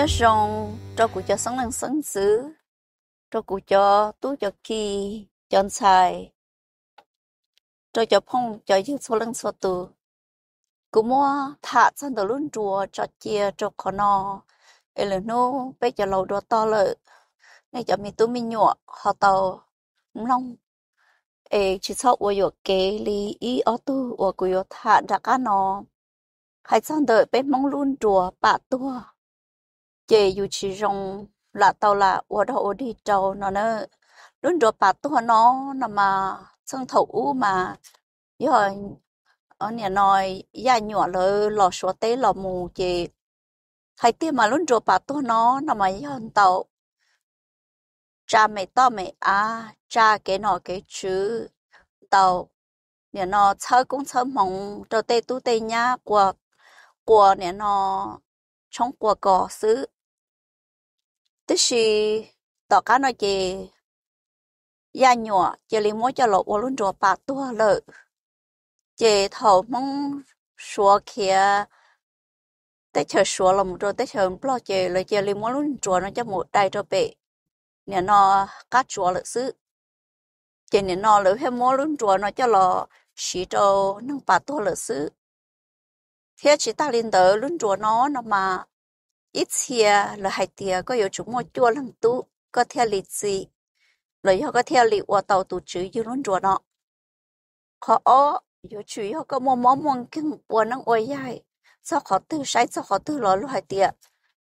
Nyob zoo rau kuv cov xeeb leej xeeb ntxwv, rau kuv cov tub cov ki, cov ntxhais, rau cov phooj cov ywg txhua leej txhua tus. Kuv muab tham txog ntawm lub nruas tso cia rau qhov no, es lwm hnub peb cov laus dua tog lawm, nej cov me tub me nyuam ho tau mloog, es tsis txhob ua yuam kev li ib ob tug uas kuv yuav tham nram qab no. Hais txog ntawm peb Hmoob lub nruas pam tuag, ces yus tsis zoo lam tau lam ua dog ua dig rau no na. Lub nruas pam tuag no, no mas txheej thaum ub mas yog niam no Yaj Nyuam lawv los Suav teb los mus ces hais tiag mas lub nruas pam tuag no, no mas yog ntaus tsa me toj me av, tsa kev nom kev tswv, ntaus niam no txhawb koob txhawb hmoov rau tej tub tej nyab, quas niam no tshoob quas kos xwb. Tiam sis tom qab no ces Yaj Nyuam cia li muab coj los ua lub nruas pam tuag lawm. Ces thaum Hmoob Suav khiav teb chaws Suav los mus rau teb chaws Nplog ces lawv cia li muab lub nruas no coj mus dai rau pem niam no qab tsuas lawm xwb. Ces niam no lawv thiaj muab lub nruas no coj los siv rau neeg pam tuag lawm xwb. Thiab tsis tag li ntawd, lub nruas no no mas ib txhia lawv hais tias koj yuav tsum muaj cuaj leeg tub koj thiaj li txi, los yog koj thiaj li ua tau tus tswv yug lub nruas no. Qhov ob, yuav tsum yog koj muaj mob muaj nkeeg ua neeb ua yaig txog qhov twg, saib txog qhov twg los luag hais tias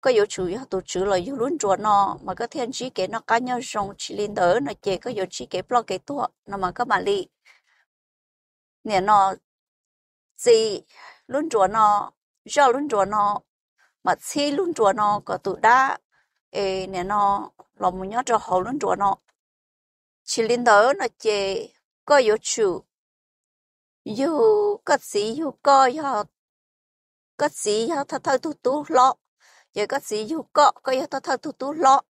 koj yuav tsum yog tus tswv los yug lub nruas no mas koj thiaj ntsib kev noj qab nyob zoo. Tsis li ntawd no ces koj yuav ntsib kev ploj kev tuag no mas koj mam li niam no txi lub nruas no, zoj lub nruas no, mam txhib lub nruas no kom tus dab es niam no los mus nyob rau hauv lub nruas no. Tsis li ntawd no ces koj yuav tsum yug, koj txiv yug koj, koj txiv yog thawj thawj tug tub hlob, ces koj txiv yug koj, koj yog thawj thawj tug tub hlob.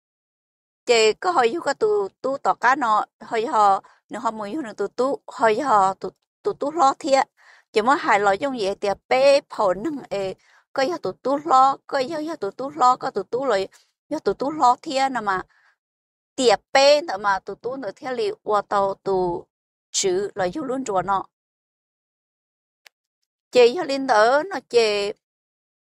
Ces koj ho yug koj tus tub tom qab no, ho yog nws ho mus yug nws tus tub, ho yog tus tub hlob thiab. Ces muab hais los yooj yim hais tias peb phaum neeg es koj yog tus tub hlob, koj yog, yog tus tub hlob, koj tus tub los yog tus tub hlob thiab no mas, tiam peb ntawd mas tus tub ntawd thiaj li ua tau tus tswv los yug lub nruas no. Ces yog li ntawd no ces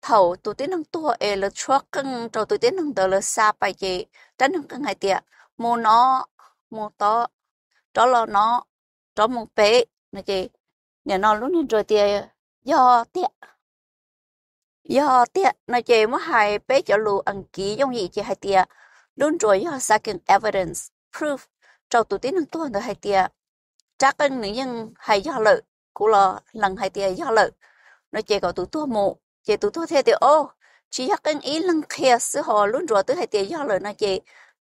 thaum tus tib neeg tuag es lawv tshuab qeej rau tus tib neeg ntawd, lawv xa pais ces rab neeg qeej hais tias mus no, mus tod, rov los no, rov mus pem no ces niam no lub nruas tias yog tiag, yog tiag no ces muab hais peb cov lus Askiv yooj yim ces hais tias lub nruas yog second evidence, proof rau tus tib neeg tuag ntawd hais tias rab qeej nws yeej hais yog lawm, kuv los lees hais tias yog lawm no ces kom tus tuag mus. Ces tus tuag thiaj tias, o, tsis yog qeej ib leeg qhia xwb ho lub nruas twb hais tias yog lawm no ces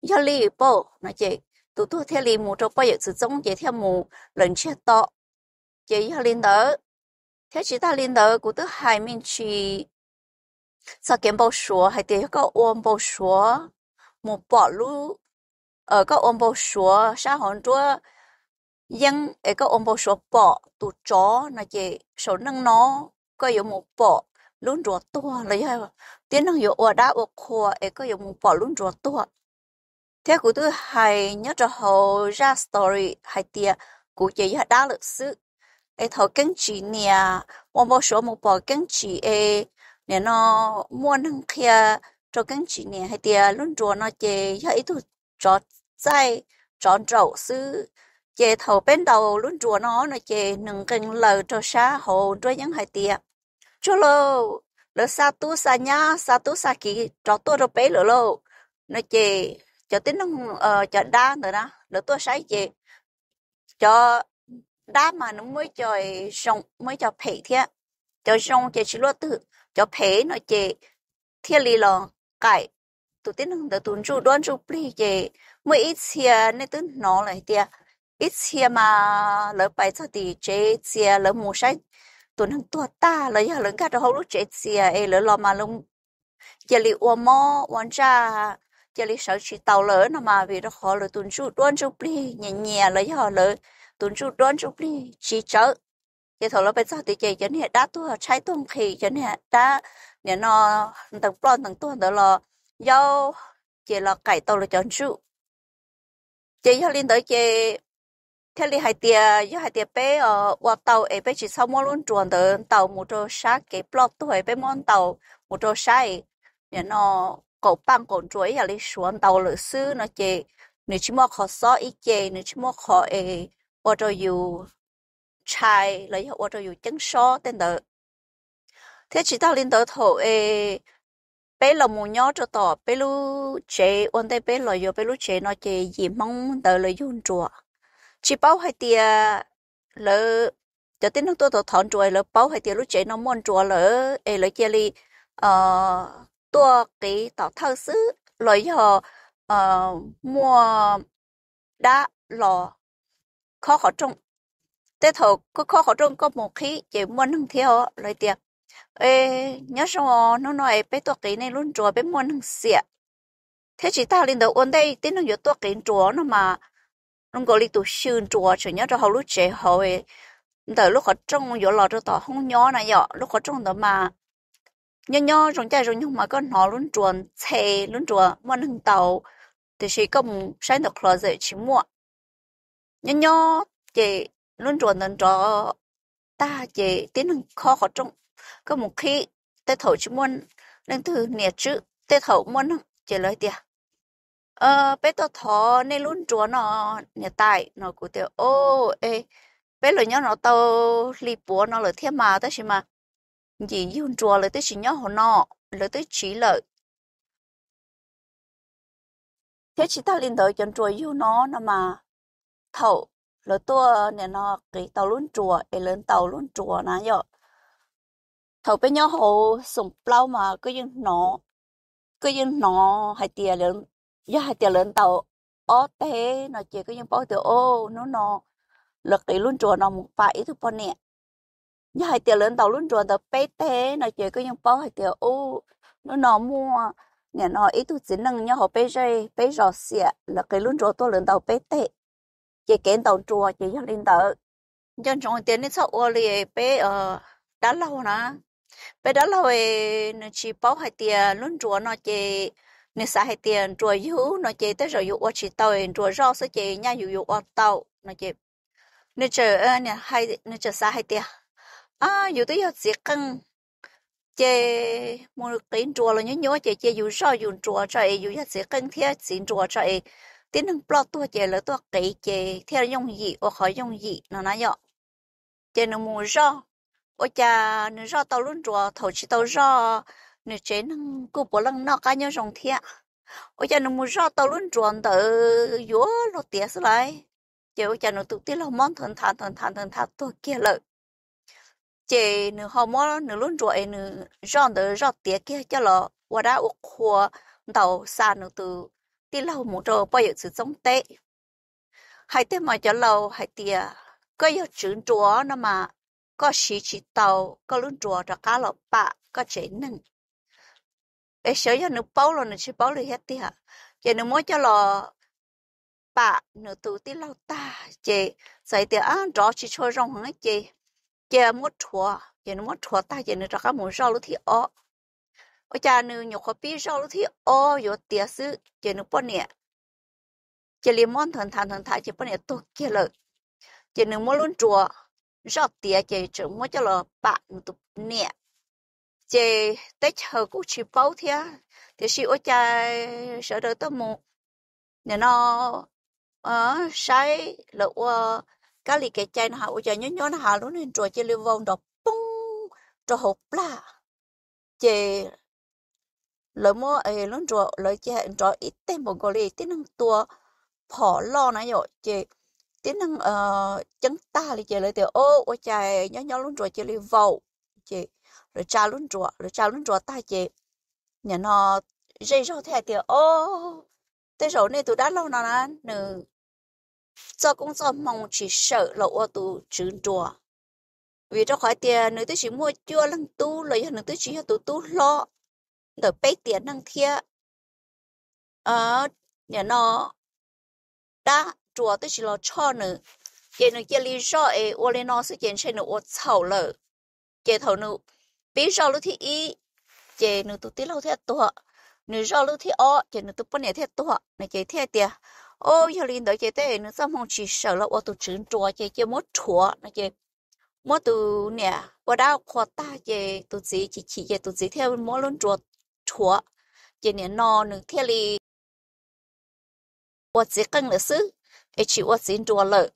yog li pauj no ces tus tuag thiaj li mus rau poj yawm txwv txoob ces thiaj mus lawm ntsiag to. Ces yog li ntawd, thiab tsis tag li ntawd kuv twb hais me ntsis txog kev npau suav hais tias yog koj ua npau suav mus pom lub, koj ua npau suav sab hauv nruab yeeb es koj ua npau suav pom tus tsov no ces saum neej no koj yuav mus pom lub nruas tuag los yog tib neeg yuav ua dab ua qhua es koj yuav mus pom lub nruas tuag. Thiab kuv twb hais nyob rau hauv zaj story hais tias kuv ces yog dab lawm xwb. Es thaum Keeb Tsim niam ua npau suav mus pom Keeb Tsim es niam no muaj neeg qhia rau Keeb Tsim niam hais tias lub nruas no ces yog ib tug tsov txaij, tsov nraum xwb. Ces thaum peb ntaus lub nruas no no ces nws nqee laws rau sab hauv nruab yeeb hais tias, tsuag lauj, lawv xa tub xa nyab, xa tub xa kiv rov tuaj rau peb lawm lauj no ces cov tib neeg, cov dab ntawd na lawv tuaj saib ces cov dab mas nws muaj ib co zoo, muaj ib co phem thiab. Cov zoo ces tsis luaj twg, cov phem no ces thiaj li los qaim tus tib neeg ntawd tus ntsuj duab ntsuj plig. Ces muaj ib txhia nej twb hnov lawm hais tias ib txhia mas lawv pais txog tim tsev txias, lawv mus saib tus neeg tuag tag los yog lawv nkag rau hauv lub tsev txias es lawv los mas lawv cia li ua mob ua ntsaj, cia li sawv tsis taus lawm no mas vim rau qhov lawv tus ntsuj duab ntsuj plig nyias nyias los yog lawv tus ntsuj duab ntsuj plig tsis tsawv. Ces thaum lawv pais txog tid ces cov niag dab tuag tshaib tuag nqhis, cov niag dab niam no ntees ploj ntees tuag ntawd los yaub, ces los qaim tau lawv cov ntsuj. Ces yog li ntawd ces thiaj li hais tias yog hais tias peb ua tau es peb tsis txhob muab lub nruas ntawd ntaus mus rau sab kev ploj tuag, peb muab ntaus mus rau sab no qaum paj qaum nruas ib yam li Suav ntaus lawm xwb no ces nws tsis muaj qhov xob ib ce, nws tsis muaj qhov es ua rau yus ntshai los yog ua rau yus ceeb sob tej ntawd. Thiab tsis tag li ntawd, thaum es peb los mus nyob rau tom peb lub tsev, ua ntej peb los yuav peb lub tsev no ces yim Hmoob ntawd lawv yug nruas. Tsis paub hais tias lawv, cov tib neeg tuaj thov nruas lawv paub hais tias lub tsev no muaj nruas lawm es lawv cia li tuaj qiv tom thawj xwb los yog muaj dab los khob qhov rooj. Tej thaum koj khob qhov rooj koj mus qhib ces muaj neeg thiab os, lawv tias nyob zoo, hnub no es peb tuaj qiv nej lub nruas, peb muaj neeg xiam. Thiab tsis tag li ntawd, ua ntej tib neeg yuav tuaj qiv nruas no mas, zoo nkaus li tus xyw nruas tseem nyob rau hauv lub tsev hauv ntawm lub qhov rooj yuav los rau tom hoob nyob na yom, lub qhov rooj ntawd mas nyob nyob zoo caij zoo nyoog mas koj hnov lub nruas ntxhe, lub nruas muaj neeg ntaus, tiam sis koj mus saib ntawm closet tsis muaj. Nyob nyob ces lub nruas ntawd nrov tag ces tib neeg khob qhov rooj, koj mus qhib, tej thaum tsis muaj leej twg niam tswb, tej thaum muaj neeg ces lawv tias peb tuaj thov nej lub nruas no niam tais no. Kuv tias o, peb los nyob no tau hli puav no lawm thiab mas, tab sis mas yim yug nruas lawv twb tsis nyob hauv no, lawv twb tsiv lawm. Thiab tsis tag li ntawd, cov nruas yug no no mas thaum lawv tuaj nim no qiv tau lub nruas es lawv ntaus lub nruas na yom, thaum peb nyob hauv xoom plaub mas koj yeej hnov, koj yeej hnov hais tias, yog hais tias lawv ntaus ob teg no ces koj yeej paub tias o, hnub no lawv qiv lub nruas no mus pam ib tug poj niam. Yog hais tias lawv ntaus lub nruas ntawd peb teg no ces koj yeej paub hais tias u, hnub no muaj nim no ib tug txiv neej nyob hauv peb zej peb zos xiam, lawv qiv lub nruas tuaj lawv ntaus peb teg, ces kev ntaus nruas ces yog li ntawd. Nco ntsoov tias nej txhob ua li peb dab laug na. Peb dab laug nws tsis paub hais tias lub nruas no ces nws xav hais tias nruas yug no ces tej zaum yus ua tsis tau, nruas zoj xwb ces nyaj yus yuav ua tau no ces nws tseem xav hais tias yus twb yog txiv qeej ces mus qiv nruas los nyuab nyuab ces cia yus zoj yus nruas tso es yus yog txiv qeej thiab txiv nruas tso es tib neeg ploj tuag ces lawv tuaj qiv ces thiaj yooj yim ua qhov yooj yim no na yom. Ces nws mus zoj, ua cas nws zoj tau lub nruas, thaum tsis tau zoj nws tsev neeg kuj puav leej noj qab nyob zoo thiab. Ua cas nws mus zoj tau lub nruas ntawd yuav luag tiav xwb lauj, ces ua cas nws tus tij laug mob nthawv nthav nthawv nthav nthawv nthav tuag kiag lawm. Ces nws ho muab nws lub nruas es nws zoj ntawd zoj tiav kiag coj los ua dab ua qhua ntaus xa nws tus tij laug mus rau poj yawm txwv txoob teb. Hais tiag mas cov laus hais tias koj yog tswv nruas no mas koj siv tsis tau koj lub nruas rov qab los pam koj tsev neeg. Es xyov yog nws paub los nws tsis paub li thiab tiag, ces nws muab coj los pam nws tus tij laug tag ces txawm hais tias nrov tsis tshua zoo heev ces cia muab rhuav, ces nws muab rhuav tag ces nws rov qab mus zoj lub thib ob. Ua cas nws nyuam qhuav pib zoj lub thib ob yuav tiav xwb ces nws poj niam cia li mob nthawv nthav nthawv nthav ces poj niam tuag kiag lawm. Ces nws muab lub nruas zoj tiav ces tseem muab coj los pam nws tus niam. Ces teb chaws kuj tsis paub thiab, tiam sis ua cas sawv daws tuaj mus nim no saib lawv ua kab li kev cai no has, ua cas nyob nyob no has lub niag nruas cia li vau nrov poob rau hauv plag. Ces lawv muab lub nruas lawv cia nrov ib teg npaum nkaus li tib neeg tua phom loj na yom, ces tib neeg ceeb tag li ces lawv tias o, ua cas nyob nyob lub nruas cia li vau. Ces lawv tsa lub nruas, lawv tsa lub nruas tag ces nim no zej zog thiaj hais tias o, tej zaum nej tus dab laug no na nws txoj koob txoj hmoo tsis sawm los ua tus tswv nruas, vim rau qhov tias nws twb tsis muaj cuaj leeg tub los yog nws twb tsis yog tus tub hlob ntawm peb tiam neeg thiab. Nim no dab nruas twb tsis los tshoj nws, ces nws cia li zoj es ua li no xwb ces ntshe nws ua txhaum lawm. Ces thaum nws pib zoj lub thib ib, ces nws tus tij laug thiaj tuag. nws zoj lub thib ob ces nws tus poj niam thiaj tuag no ces thiaj tias, o, yog li ntawd ces tej nws txoj hmoo tsis sawm los ua tus tswv nruas ces cia muab rhuav no ces muab tus niam ua dab qhua tag ces tus txiv chim chim ces tus txiv thiaj muab lub nruas rhuav. Ces nim no nws thiaj li ua txiv qeej lawm xwb, es tsis ua txiv nruas lawm.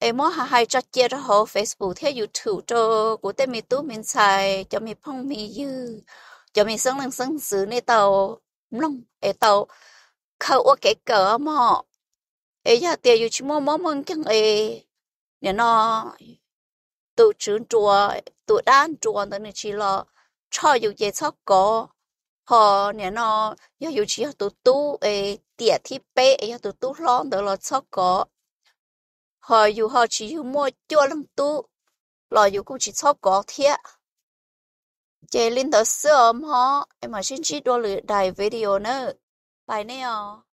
Es muab hais tso cia rau hauv Facebook thiab YouTube rau kuv tej me tub me ntxhais, cov me phooj me ywg, cov me xeeb leej xeeb ntxwv nej tau mloog es tau khaws ua kev kawm mog. Es yog tias yus tsis muaj mob muaj nkeeg es nim no tus tswv nruas, tus dab nruas ntawd nws tsis los tshoj yus ces txhob kov. Ho nim no yog yus tsis yog tus tub es tiam thib peb es yog tus tub hlob ntawd los txhob kov. Ho yus ho tsis yog muaj cuaj leeg tub los yus kuj tsis txhob kov thiab. Ces li ntawd xwb os mog, es mam sib ntsib dua lwm daim video nawb. Pais nej os.